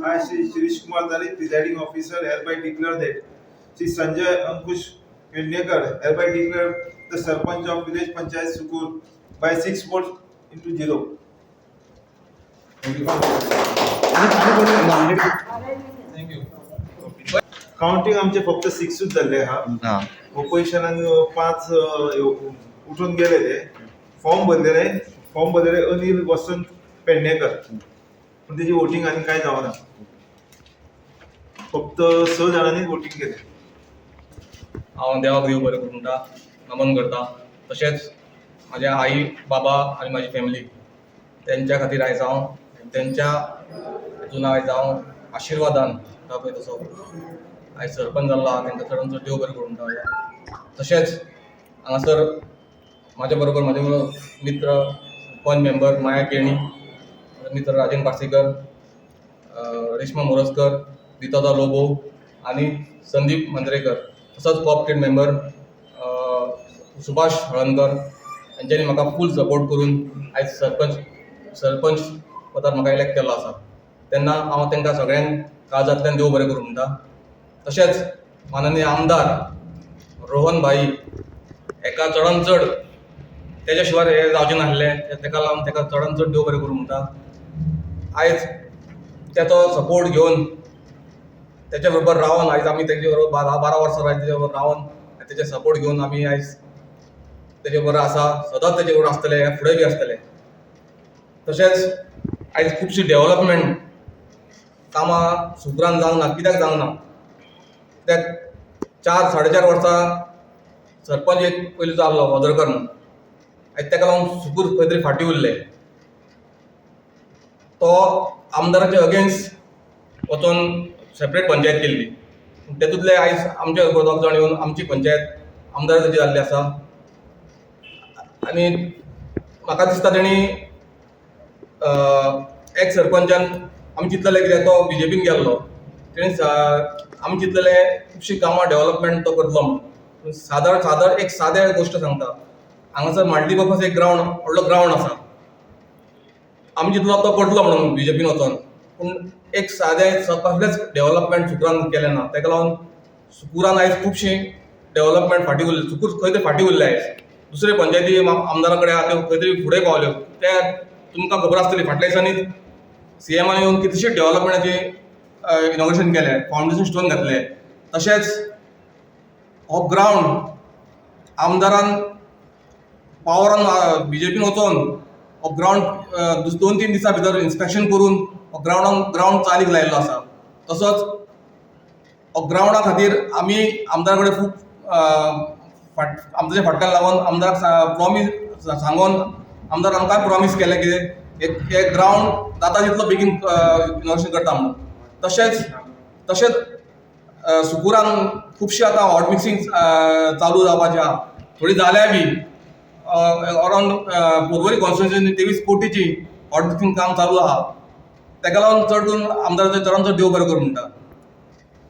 I, Shri Shirish Kumar Tari, presiding officer, hereby declare that Shri Sanjay Ankush Pednekar hereby declare the sarpanch of village panchayat Sukur by 6 votes into 0. Thank you. Counting आमचे फक्त सिक्सूच जाल्ले आहा. ओपोजिशनान 5 उठून गेले ते. Form भरलेले, form भरलेले अनिल वसंत पेडणेकर, पूण तेजी वोटींग आनी कांय जावना. फक्त 6 जाणांनी वोटींग केलें. हांव देवाक देव बरें करूं म्हणटा, नमन करता. तशेंच म्हाज्या आई बाबा आनी म्हाजी फॅमिली, तेंच्या खातीर आयज हांव तेंच्या हितून आयज हांव आशिर्वादान म्हणटा पळय तसो आयज सरपंच जाल्लो आहा. तेंकां चडान चड देव बरें करूं म्हणटा. तशेंच हांगासर म्हाज्या बरोबर म्हाजे बरोबर मित्र पंच मेंबर माया केणी, मित्र राजन पार्सेकर, रेश्मा मोरजकर, रितादा लोबो आनी संदीप मांद्रेकर, तसोच कॉपटेड मेंबर सुभाष हळणकर हेंच्यांनी म्हाका फूल सपोर्ट करून आयज सरपंच पदार म्हाका इलेक्ट केल्लो आसा. तेन्ना हांव तांकां सगळ्यांक काळजांतल्यान देव बरें करूं म्हणटा. तशेंच माननीय आमदार रोहन भाई हेका चडान चड, तेज्या शिवाय हें जावचें नासलें, तेका लागून तेका चडान चड देव बरें करूं म्हणटा. आयज तेचो सपोर्ट घेवन तेच्या बरोबर रावन आयज आमी तेजे बरोबर 12 वर्सां आयज तेच्या बरोबर रावन तेजे सपोर्ट घेवन आमी आयज तेजे बरोबर आसा, सदांच तेजे बरोबर आसतले, फुडें बी आसतले. तशेंच आयज खुबशी डेवलपमेंट कामां सुकरान जावंक ना. कित्याक जावंक ना? कित्याक 4 4.5 वर्सां सरपंच एक पयलीं जाल्लो वजरकर म्हूण, आयज तेका लागून सुकूर खंय तरी फाटीं उरलें. तो आमदाराच्या अगेन्स्ट वचोन सेपरेट पंचायत केल्ली. तेतूंतले आयज आमचे दोग जाण येवन आमची पंचायत आमदाराची जाल्ली आसा. आनी म्हाका दिसता तेणी एक्स सरपंचान आमी चिंतलेलें कितें, तो बीजेपीन गेल्लो, तेणी आमी चिंतलेलें खुबशीं कामां डेवलपमेंट तो करतलो म्हूण. सादारण सादारण एक सादें गोश्ट सांगता, हांगासर मल्टीपर्पज एक ग्रावंड, व्हडलो ग्रावंड आसा. आमी चिंतलो तो करतलो म्हणून बीजेपीन वचोन, पूण एक सादें कसलेंच डेवलपमेंट सुकूरान केलें ना. तेका लागून सुकूरान आयज खुबशीं डेवलपमेंट फाटीं उरली. सुकूर खंय तरी फाटीं उरलें. आयज दुसरे पंचायती आमदारा कडेन आहा त्यो खंय तरी फुडें पावल्यो. ते तुमकां खबर आसतली, फाटल्या दिसांनी सीएमान येवन कितलीशीच डेवलपमेंटाची इनॉग्रेशन केलें, फावंडेशन स्टोन घातले. तशेंच हो ग्रावंड आमदारान पावरान बीजेपीन वचोन हो ग्रावंड 2-3 दिसां भितर इन्स्पेक्शन करून हो ग्रावंड चालीक लायिल्लो आसा. तसोच हो ग्रावंडा खातीर आमी आमदारा कडेन खूब आमदाराच्या फाटल्यान लागून आमदाराक प्रॉमीस सांगून आमदार आमकां प्रॉमीस केलें कितें एक ग्रावंड जाता तितलो बेगीन इनॉग्रेशन करता म्हणून. तशेंच तशेंच सुकूरान खुबशे आतां हॉट मिक्सींग चालू जावपाचें आहा, थोडी जाल्या बी. अरावंड पर्वरी कॉन्स्टिट्युएन्सी 23 कोटीची हॉट मिक्सींग काम चालू आहा. तेका लागून चड करून आमदाराचें चडान चड देव बरें करूं म्हणटा.